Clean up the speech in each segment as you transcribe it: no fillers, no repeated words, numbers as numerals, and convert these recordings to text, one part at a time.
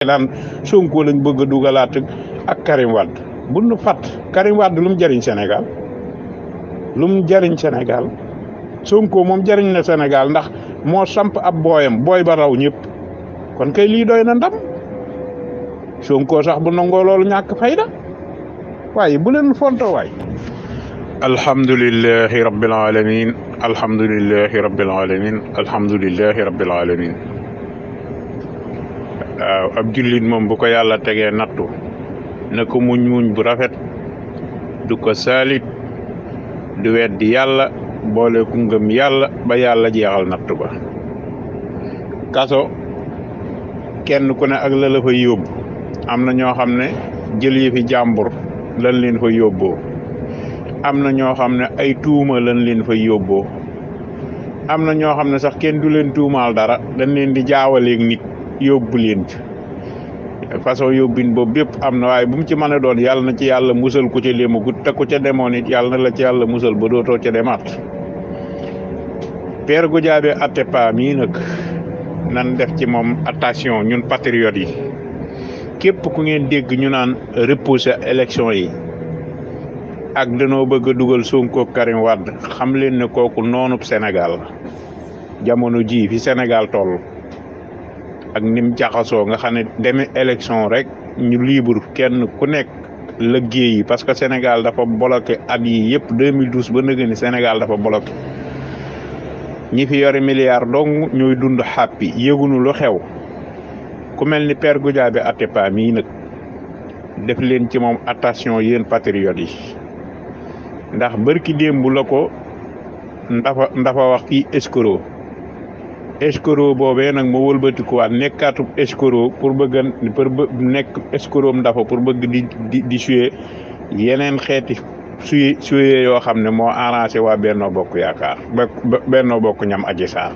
naan Sonko lañ bëgg a dugalaat ak Karim Wade bu nu fat Karim Wade lu mu jëriñ Sénégal Sonko moom jëriñ na Sénégal ndax moo samp ab booyam booy ba raw ñëpp kon kay lii doy na ndam Sonko sax bu nangoo loolu ñàkk fayda waaye bu leen fonto waay. alhamdulillahi rabbil alamin alhamdulillahi rabbil alamin alhamdulillahi rabbil alamin waaw ab jullit moom bu ko yàlla tegee nattu na ko muñ bu rafet du ko saalit du weddi yàlla boole ku ngëm yàlla ba yàlla jeexal nattu ba. kaso kenn ku ne ak la fa yóbbu am na ñoo xam ne jël yi fi jàmbur lan leen fa yóbboo am na ñoo xam ne ay tuuma lan leen fa yóbboo am na ñoo xam ne sax kenn du leen tuumaal dara dañ leen di jaawaleeg nit yóbbu leen ci façon yóbbin boobu bépp am na waaye bu mu ci mën a doon yàlla na ci yàlla musal ku ca léemagut te ku ca demoon it yàlla na la ci yàlla musal ba dootoo ca demaat. Père Goudiaby Atepa mii nag nan def ci moom attention ñun patriotes yi képp ku ngeen dégg ñu naan repousser élection yi ak danoo bëgg a dugal Sonko Karim Wade xam leen ne kooku noonub Sénégal jamono ji fi Sénégal toll ak nim jaxasoo nga xam ne demee élection rek ñu libre kenn ku nekk liggéey yi parce que Sénégal dafa bloqué at yi yëpp 2012 ba nëgë ni Sénégal dafa bloqué ñi fi yore milliards dong ñooy dund xàppi yëgunu lu xew ku mel ni Père Goudiaby Atepa mii nag def leen ci moom attention yéen patriotes yi ndax bërki démb la ko ndafa wax kii escroc boobee nag moo wëlbatikuwaat nekkaatub escroc pour nekk escroc ndafa pour bëgg di suyee yeneen xeeti suyee yoo xam ne moo arrangé waa Benno Bokk Yaakaar Benno Bokk Ñam Adji Sarr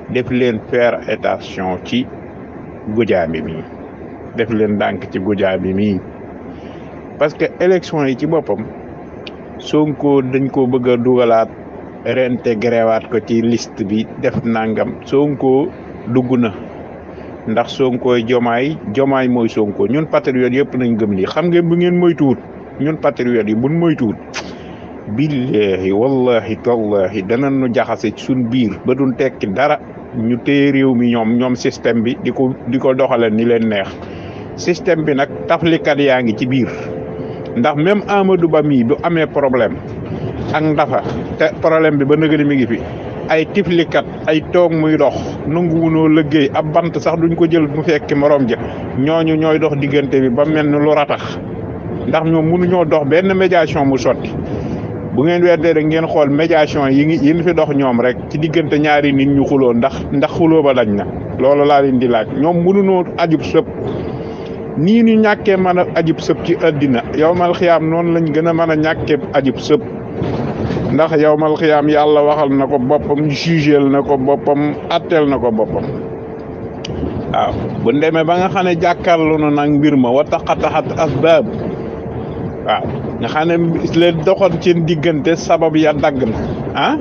def leen faire attention ci Goudiaby mi def leen ndànk ci Goudiaby mi parce que élection yi ci boppam Sonko dañ ko bëgg a dugalaat réintégré waat ko ci liste bi def nangam Sonko dugg na ndax Sonkoy jomaay mooy Sonko ñun patriotes yëpp nañ gëm lii xam ngeen bu ngeen moytuwut ñun patriotes yi buñ moytuwut billahi wallahi tallahi danañ nu jaxase suñ biir ba duñ tekki dara ñu téye réew mi ñoom système bi di ko doxale ni leen neex système bi nag taflikat yaa ngi ci biir ndax même Amadou Ba mii bu amee problème ak ndafa te problème bi ba nëgëni mi ngi fi ay tiflikat ay toog muy dox nanguwunoo liggéey ab bant sax duñ ko jël mu fekki morom ja ñooñu ñooy dox diggante bi ba mel ni lu ratax ndax ñoom mënuñoo dox benn médiation mu sotti bu ngeen weddee rek ngeen xool médiation yi fi dox ñoom rek ci diggante ñaari nit ñu xuloo ndax xuloo ba dañ na loolu laa leen di laaj ñoom mënuñoo ajub sëpp nii ñu ñàkkee mën a ajub sëpp ci àddina yawmal xiyaam noonu lañ gën a mën a ñàkkee ajub sëpp ndax yawmal xiyaam yàlla waxal na ko boppam jugeel na ko boppam atteel na ko boppam waaw bu demee ba nga xam ne jàkkaarloo na nag mbir ma wa taqataxat asbaab waaw nga xam ne leen doxoon seen diggante sabab ya dagg na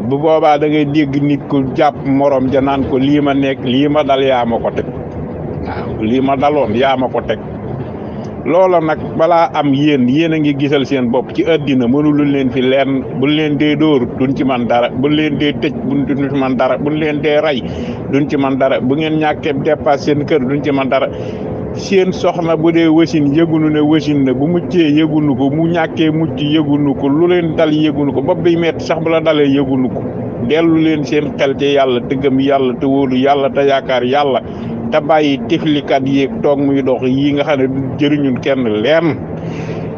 bu boobaa da ngay dégg nit ku jàpp morom ja naan ko lii ma nekk lii ma dal yaa ma ko teg waaw lii ma daloon yaa ma ko teg loola nag balaa am yéen a ngi gisal seen bopp ci àddina mënulu leen fi leen buñ leen dee dóor duñ ci man dara buñ leen dee tëj duñ ci man dara buñ leen dee rey duñ ci man dara bu ngeen ñàkkee dépasse seen kër duñ ci man dara seen soxna bu dee wasin yëgunu ne wasin na bu muccee yëgunu ko mu ñàkkee mucc yëgunu ko lu leen dal yëgunu ko bopp bi metti sax bu la dalee yëgunu ko dellu leen seen xel ci yàlla te gëm yàlla te wóolu yàlla te yaakaar yàlla te bàyyi tiflikat yi toog muy dox yi nga xam ne jëriñun kenn leen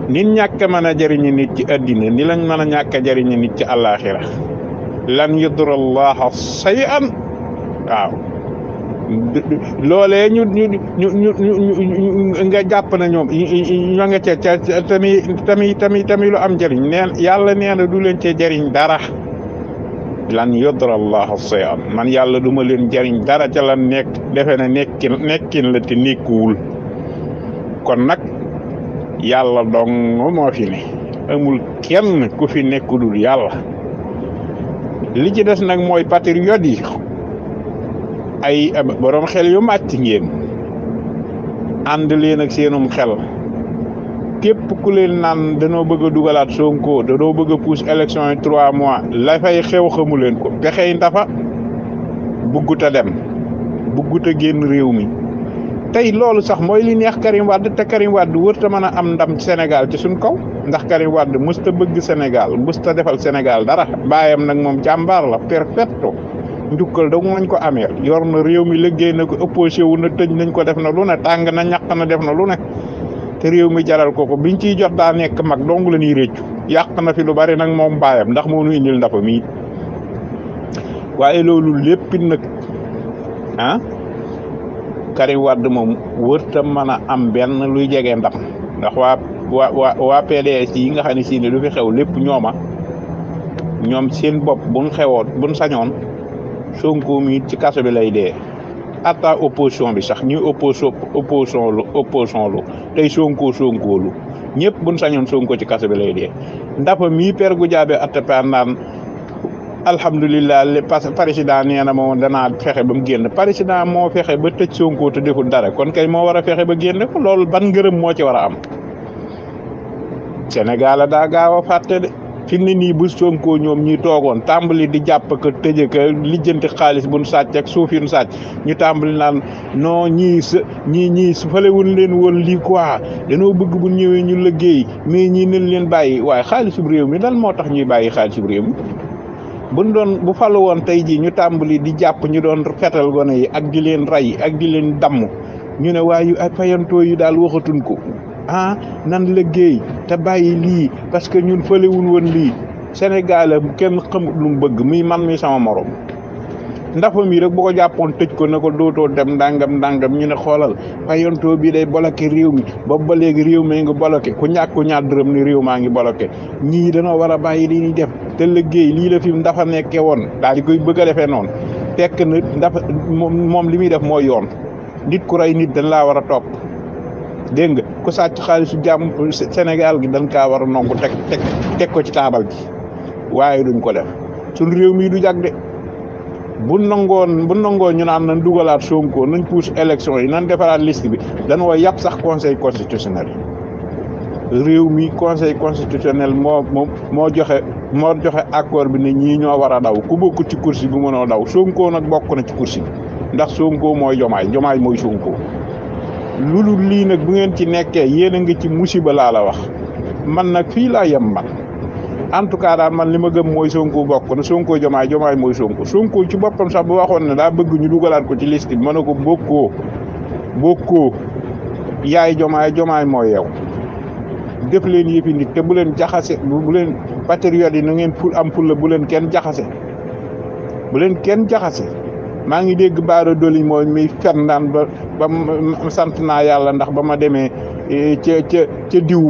nit ñàkk mën a jëriñu nit ci àddina ni lañ mën a ñàkk a jëriñu nit ci àllaaxira lan yudurallaha shay'an waaw loolee ñu nga jàpp na ñoom ñoo nga ca tamit lu am njëriñ neen yàlla nee na du leen cee jëriñ dara lan yudrallahu shay'an man yàlla duma leen jëriñ dara ca la nekk defe na nekkin la te nekkuwul kon nag yàlla dong moo fi ne amul kenn ku fi nekkudul yàlla li ci des nag mooy patriote yi ay borom xel yu màcc ngeen ànd leen ak seenum xel képp ku leen naan danoo bëgg a dugalaat Sonko danoo bëgg a pousse élection yi 3 mois la fay xew xamu leen ko pexey ndafa buggut a dem buggut a génn réew mi tey loolu sax mooy li neex Karim Wade te Karim Wade wërta mën a am ndam Sénégal ci suñ kaw ndax Karim Wade mësta bëgg Sénégal mësta defal Sénégal dara baayam nag moom jàmbaar la perfecto njukkal da nañ ko amee yor na réew mi liggéey na ko opposé wu na tëj nañ ko def na lu ne tàng na ñaq na def na lu ne te réew mi jaral ko biñ ciy jot daa nekk mag dong la ñuy réccu yàq na fi lu bari nag moom baayam ndax moo nu indil ndafa mii waaye loolu lépp nag Karim Wade moom wërta mën a am benn luy jege ndam ndax waa PDS yi nga xam ne si ne lu fi xew lépp ñoom seen bopp buñ sañoon Sonko mi ci kaso bi lay dee atta opposition bi sax ñuy opposition lu tey Sonko lu ñëpp buñ sañoon Sonko ci kaso bi lay dee ndafa mii per gu jaabe atta naan alhamdulilah président nee na moom danaa fexe ba mu génn président moo fexe ba tëj Sonko te deful dara kon kay moo war a fexe ba génn ko loolu ban ngërëm moo ci war a am Sénégal daa gaaw a fàtte de fi mu ne nii bu Sonko ñoom ñi toogoon tàmbali di jàpp ko tëje ko lijjanti xaalis buñ sàcc ak suuf yuñ sàcc ñu tàmbali naan non ñii su falewuñ leen woon lii quoi danoo bëgg bu ñëwee ñu liggéey mais ñii nañ leen bàyyi waaye xaalisub réew mi lan moo tax ñuy bàyyi xaalisub réew mi bu falu woon tey jii ñu tàmbali di jàpp ñu doon fetal gone yi ak di leen rey ak di leen damm ñu ne waaye ay fayantoo yi daal waxatuñ ko nan liggéey te bàyyi lii parce que ñun fëlewuñ woon lii Sénégal kenn xamut lu mu bëgg muy man mi sama morom ndafa mi rek bu ko jàppoon tëj ko ne ko dootoo dem ndàngam ñu ne xoolal fayantoo bi day bloqué réew mi boobu ba léegi réew mi ngi bloqué ku ñàkk ñaar dërëm ni réew maa ngi bloqué ñii danoo war a bàyyi li ñuy def te liggéey lii la fi ndafa nekkee woon daal di koy bëgg a defee noonu fekk na ndafa moom li muy def mooy yoon nit ku rey nit dañ laa war a topp dégg nga ku sàcc xaalisu jàmm Sénégal gi dañ kaa war a nongu teg ko ci taabal ji waaye duñ ko def suñ réew mi du jag de bu nangoon ñu naan nañ dugalaat Sonko nañ pousse élection yi nañ defaraat liste bi dañoo yàpp sax conseil constitutionnel réew mi conseil constitutionnel moo joxe accord bi ne ñii ñoo war a daw ku bokk ci kursi bi mënoo daw Sonko nag bokk na ci kursi bi ndax Sonko mooy jomaay mooy Sonko loolu lii nag bu ngeen ci nekkee yéen a ngi ci musiba laa la wax man nag fii laa yem man en tout cas daal man li ma gëm mooy Sonko bokk na Sonko jomaay mooy Sonko ci boppam sax bu waxoon ne daa bëgg ñu dugalaat ko ci liste bi mën na ko bokkoo yaay jomaay mooy yow def leen yëfi nit te bu leen jaxase bu leen patriote yi na ngeen am fulla bu leen kenn jaxase maa ngi dégg baara doli mooy mi fen naan ba sant naa yàlla ndax ba ma demee ca diw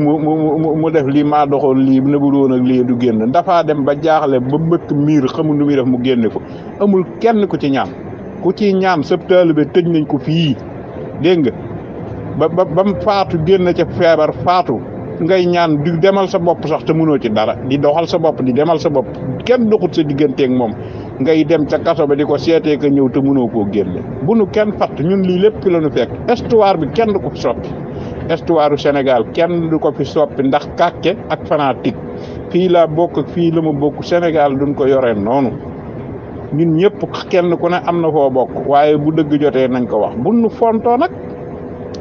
mu def lii maa doxoon lii ne bu doon ak lii du génn dafaa dem ba jaaxle ba mbëkk miir xamul nu muy def mu génne ko amul kenn ku ci ñaan sëb taalibe tëj nañ ko fii dégg nga ba mu faatu génn ca feebar faatu ngay ñaan di demal sa bopp sax te mënoo ci dara di doxal sa bopp di demal sa bopp kenn doxut sa digganteeg moom ngay dem ca kaso ba di ko seetee ka ñëw te mënoo koo génne bu nu kenn fatt ñun lii lépp la nu fekk histoire bi kenn du ko fi soppi histoire du Sénégal kenn du ko fi soppi ndax kàkke ak fanatique fii laa bokk ak fii la ma bokk Sénégal duñ ko yoree noonu ñun ñëpp kenn ku ne am na foo bokk waaye bu dëgg jotee nañ ko wax bu nu fontoo nag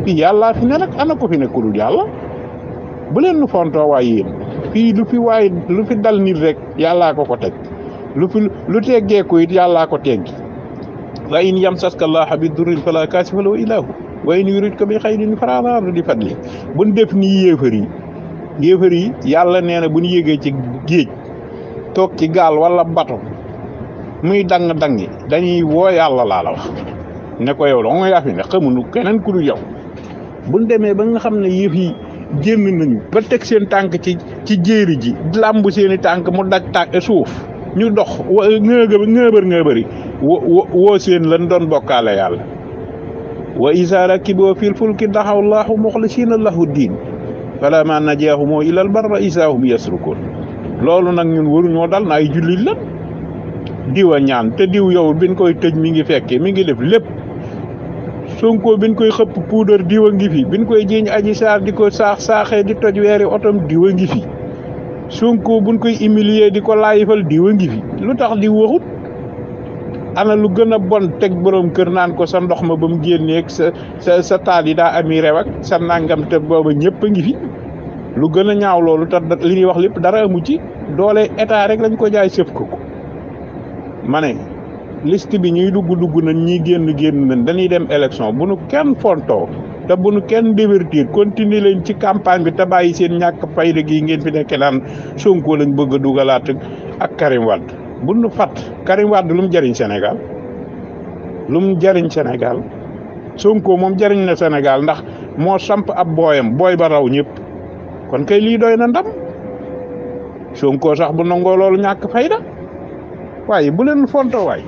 fii yàllaa fi ne nag ana ko fi ne ku dul yàlla bu leen nu fontoo waaye yéen fii lu fi dal nit rek yàllaa ko teg lu teggeeku it yàllaa ko teggi wa in yamsaska llaahu bi durrin falaa kaashifa lahu illaa hu wa in yuridka bi xayrin falaa raadda li fadlihi buñ def nii yéefar yi yàlla nee na bu ñu yégee ci géej toog ci gaal wala bato muy dang-dangi dañuy woo yàlla laa la wax ne ko yow doo nga yaafi ne xamuñu keneen ku dul yow buñ demee ba nga xam ne yëf yi génn nañu ba teg seen tànk ci jéeri ji làmb seeni tànk mu daj suuf ñu dox ngëbëri woo seen lan doon bokkaale yàlla wa izaa rakibuu fil fulki daxaw llaaha muxlisiina lahu diin falammaa najjaahum ilal barri izaa hum yushrikuun loolu nag ñun waruñoo dal na ay jullit lan diwa ñaan te diw yow biñ koy tëj mi ngi fekke mi ngi def lépp Sonko biñ koy xëpp poudre diwa ngi fi biñ koy jiiñ Adji Sarr di ko saaxee di toj weeri otom diwa ngi fi Sonko buñ koy humilier di ko laayifal diwa ngi fi lu tax di waxut ana lu gën a bon teg borom kër naan ko sa ndox ma ba mu génneeg sa taal yi daa ami rew ak sa nangam te booba ñëpp a ngi fi lu gën a ñaaw loolu te li ñuy wax lépp dara amu ci doole état rek lañ ko jaay sëf ko ma ne liste bi ñuy dugg nañ ñi génn nañ dañuy dem élection bu nu kenn fontoo te bu nu kenn divertir continuer leen ci campagne bi te bàyyi seen ñàkk fayda gi ngeen fi nekk naan Sonko lañ bëgg a dugalaat ak Karim Wade bu nu fat Karim Wade lu mu jëriñ Sénégal Sonko moom jëriñ na Sénégal ndax moo samp ab booy ba raw ñëpp kon kay lii doy na ndam Sonko sax bu nangoo loolu ñàkk fayda waaye bu leen fontoo waay